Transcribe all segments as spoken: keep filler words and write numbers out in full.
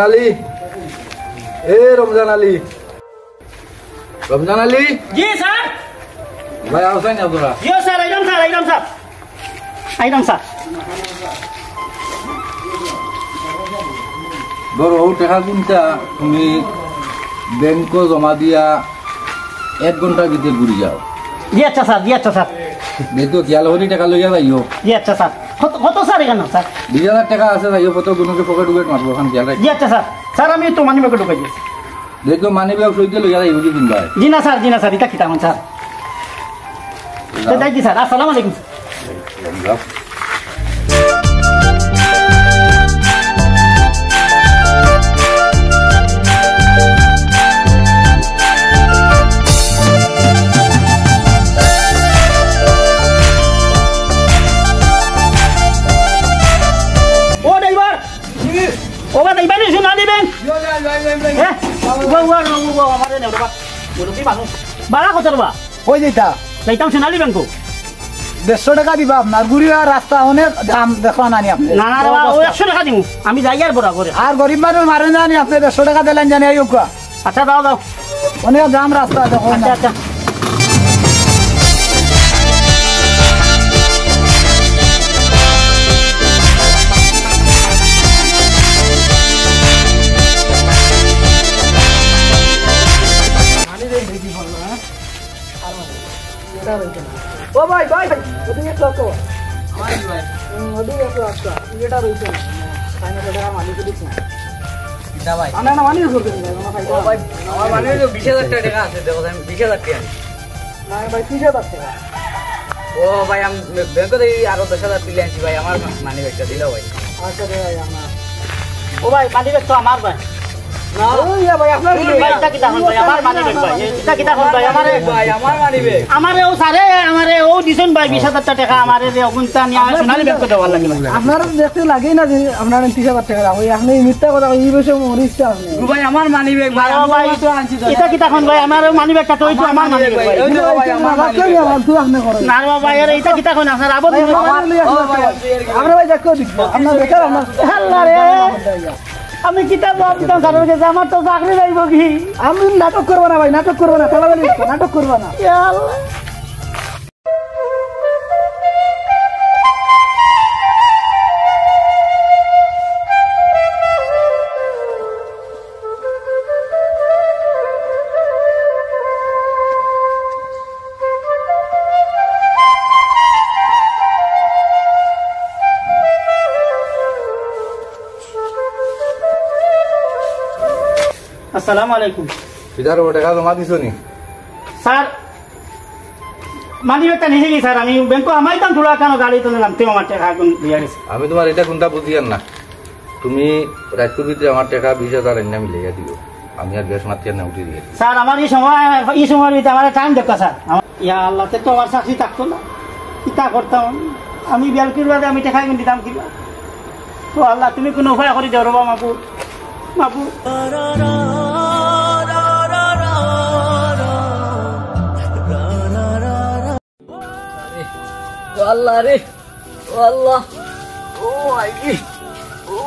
আলী, এ রমজান আলী, রমজান আলী। জি স্যার। ভাই, আও চাইন আপনারা? জি স্যার, আইলাম স্যার, আইলাম স্যার, আইলাম স্যার। ধরো, ও টেকা কুনটা তুমি ব্যাংকো জমা দিয়া এক ঘন্টার ভিতরে ঘুরি যাও। জি আচ্ছা স্যার, জি আচ্ছা স্যার। দেখো, খেয়াল করি টেকা লইয়া যাইও। জি আচ্ছা স্যার। কত, কত স্যার এখানে স্যার? বিশ হাজার টেকা আছে, যাইও, কত গুণকে পকেট উকেট মারবো, ওখানে খেয়াল রাখি। জি আচ্ছা স্যার। স্যার, আমি তো মানি ব্যাগে ঢুকাই দিয়েছি। দেখো, মানি ব্যাগ সইতে লইয়া যাইও, বুঝি দিন ভাই। জি না স্যার, জি না স্যার, এটা কিতা কইন স্যার? তো যাই কি স্যার, আসসালামু আলাইকুম। ও ড্রাইভার, ও বা ড্রাইভার, সোনালী ব্যাংক। হ্যাঁ? ও, ও, ও, ও, ও, আমারে নেও রে বা। মুরব্বি মানুষ। ভাড়া কত রে বা? কই যাইতা? যাইতাম সোনালী ব্যাংকো। দেড়শো টেকা দিবা আপনার, ঘুরিয়া রাস্তা অনেক জাম, দেখো না নি আপনি। না, না, না, ও একশো টেকা দিমু। আমি যাই আর বরাবরে। আর গরিব মানুষ মারে জানি আপনি, দেড়শো টেকা দিলেন জানি, এই উকা। আচ্ছা, দাও, দাও। অনেক জাম রাস্তা, দেখো আচ্ছা, না। আচ্ছা। ও ভাই, ভাই, ভাই, ওদিকে একটু আসো। আমার কি ভাই? হুম, ওদিকে একটু আসো। এটা রয়েছে না। ফাইনাল টাকা মালিক দিস না। কিতা ভাই? আমার না মালিক করতে দিন, আমার ভাই। ও ভাই, আমার মানি তো বিশ হাজার টেকা আছে, দেখো, আমি বিশ হাজার টেকা আনি। না ভাই, তিরিশ হাজার টেকা। ও ভাই, আমি ব্যাংক থেকে আরো দশ হাজার তুলে আনছি ভাই, আমার মানি ব্যাগটা দিলাও ভাই। আচ্ছা রে ভাই, আমার। ও ভাই, মানি ব্যাগ তো আমার ভাই। না। ওই ইয়া ভাই, আপনার ওই ভাই, এটা কিতা কইন ভাই? আমার মানি ব্যাগ ভাই। এটা কিতা কইন ভাই? আমারে ভাই, আমার মানি ব্যাগ। আমারে ও স্যারে, আমারে ও দিছইন ভাই বিশ হাজার টেকা, আমারে যে অগুনতা নিয়া আপনার সোনালী ব্যাংকে দেওয়ার লাগি ভাই। আপনার দেখতে লাগেই না যে আপনার তিরিশ হাজার টেকা রাখো। আপনি মিথ্যা কথা, এই বিষয়ে মরিস তো আপনি। ও ভাই, আমার মানি ব্যাগ ভাই, না আমি ভাই, তো আনছি তো। এটা কিতা কইন ভাই? আমার মানি ব্যাগটা তো ওই তো আমার মানি ব্যাগ ভাই। ওই তো ভাই, আমার মানি ব্যাগ। আমার তুই আপনি করেন। না রে ভাই, আরে এটা কিতা কইন? আপনার আবার ভাই, দিন। আমার মানি ব্যাগ ও ভাই, আপনি এর কি আমরা ভাই দেখো দিচ্ছি। আপনার বেকার আপনার আল্লাহ রে। আমি কিতা জবাব দিতাম স্যারের কাছে? আমার তো চাকরি যাইব কি? আমি নাটক করবো না ভাই, নাটক করবো না, তাড়াতাড়ি নাটক করবো না। ইয়া আল্লাহ। আসসালামু আলাইকুম। বিদার ও টেকা জমা দিছো নি? স্যার, মানি ব্যাগটা নিছি স্যার, আমি ব্যাংকো হামাইতাম থুড়া কেন গাড়ি তলে নামতে আমার টেকা এখন দিয়া গেছে। আমি তোমার এটা কুনটা বুঝিয়ার না। তুমি রাইতকুর ভিতরে আমার টেকা বিশ হাজার আইনা মিলাইয়া দিও। আমি আর গ্যাস মাতিয়ার না উঠি দিয়ে। স্যার, আমার এই সময়, এই সময়র ভিতরে আমার টাইম দেখো স্যার। আমার, ইয়া আল্লাহ, তে তো আমার চাকরি থাকতো না। কিতা করতাম আমি? আমি বেলকুর বাদে আমি টেকা এখন দিতাম কিবা? ও আল্লাহ, তুমি কুনু উপায় করি দেও রে বা মাবুদ, মাবুদ। ও আল্লাহ রে, ও আল্লাহ, ও আইগি, ও,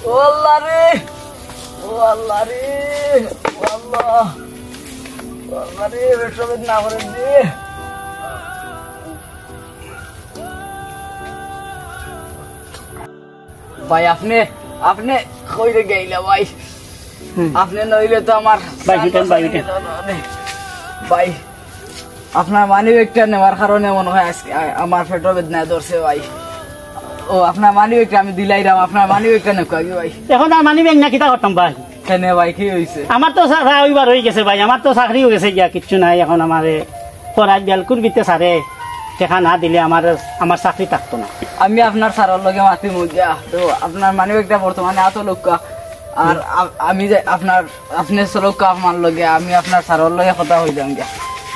ও আল্লাহ রে, ও আল্লাহ রে, ও আল্লাহ, ও আল্লাহ রে, পেটটা বেদনা করে রে। ভাই, আপনে, আপনে কই রে গেলা ভাই? হুম। আপনে নইলে তো আমার ভাই, উঠেন ভাই, উঠেন। ভাই, আপনার মানি ব্যাগটা নেওয়ার কারণে মনে হয় আজকে আ-, আমার পেটও বেদনায় ধরছে ভাই। ও, আপনার মানি ব্যাগটা আমি দিলাইরাম, আপনার মানি ব্যাগটা নেওয়া আগে ভাই। এখন আর মানি ব্যাগ না, কিতা করতাম ভাই? কেনে ভাই, কি হইছে? আমার তো চা-, চা অইবার অই গেছে ভাই, আমার তো চাকরিও গেছে গিয়া, কিচ্ছু নাই। এখন আমারে করাই বেলকুর ভিতরে স্যারে টেকা না দিলে আমার, আমার চাকরি থাকতো না। আমি আপনার স্যারর লগে মাতিমু গিয়া। তো আপনার মানি ব্যাগটা বর্তমানে আতো লউক্কা। আর আ-, আমি যে আপনার, আপনে চলউক্কা আমার লগে, আমি আপনার স্যারর লগে কথা কই যাম গিয়া।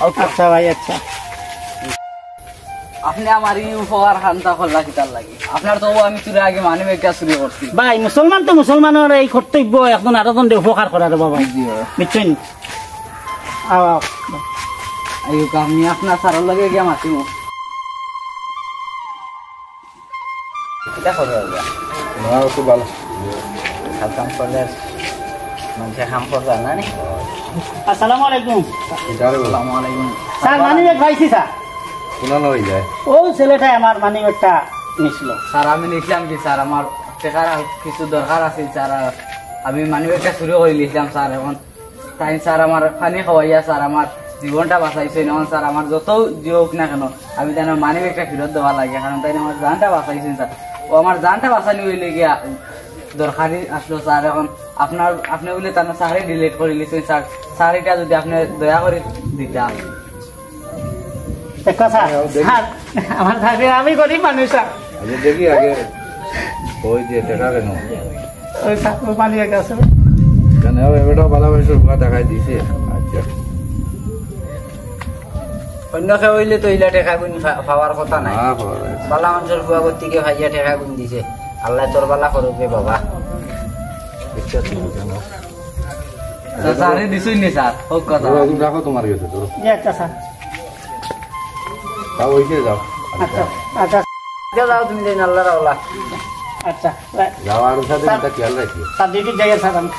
ওকে। আচ্ছা ভাই, আচ্ছা। আপনে আমার এই উপকার খানটা করলা কিতার লাগি? আপনার তো আমি চুরি আগে মানি ব্যাগটা চুরি করছি। ভাই, মুসলমান তো মুসলমানর এই কর্তব্য, একজন আরোজনরে উপকার করার বাবা। জি ভাই। বুঝছইন? আও, আও। আইউক্কা, আমি আপনার স্যারর লগে গিয়া মাতিমু। কিতা খবর দাদা? না, তো ভালো। কাম করলে মানুষে কাম করবে না নি? আসসালামু আলাইকুম। আসসালামু আলাইকুম। স্যার, মানি ব্যাগ পাইছি স্যার। কোন লই যায়? ও ছেলেটায় আমার মানি ব্যাগটা নিছিল। স্যার, আমি নিছিলাম কি স্যার, আমার টেকার কিছু দরকার আছিল স্যার, আর আমি মানি ব্যাগটা চুরি করি নিছিলাম স্যার। এখন তাইন স্যার আমার পানি খাওয়াইয়া স্যার আমার জীবনটা বাঁচাইছইন। এখন স্যার আমার যত যে হোক না কেন, আমি তাইন মানি ব্যাগটা ফেরত দেওয়া লাগে, কারণ তাইন আমার জানটা বাঁচাইছইন স্যার। ও আমার জানটা বাঁচানি অইলে গিয়া দরকারি আসলো স্যার। এখন আপনার, আপনি বলে তার চাকরি ডিলিট করি নিছেন স্যার। স্যার, এটা যদি আপনি দয়া করে দিতা। দেখো স্যার, হ্যাঁ, দেখি। স্যার, আমার চাকরি, আমি গরিব মানুষ স্যার। আচ্ছা, দেখি আগে ওই যে টেকা কেন? ওই স্যার, ওই পানি একটা আছে। কেন, ও এবারটাও ভালোবাসে, ওরা টাকায় দিছে। আচ্ছা। অন্য কেউ অইলে তো ইলা টেকা গুণ পা-, পাওয়ার কথা নাই। হ্যাঁ, পাওয়া যায়। বালা মানুষের ফুয়া গতিকে ভাইয়া টেকা গুণ দিছে। আল্লাহ তোর বালা করুক রে বাবা। দেখছো তো? স্যার, স্যারে দিছইন নি স্যার, হোক কথা। ধরো, এখন রাখো তোমার গেছে, ধরো। জি, আচ্ছা স্যার। যাও, ওই যে যাও। আচ্ছা, আচ্ছা। যাও, যাও, তুমি যাই না, আল্লাহ রাওলা। আচ্ছা, যাও, আর ওর সাথে স্যার, একটা খেয়াল রাখিও। স্যার, ডিউটি যাই স্যার আমি।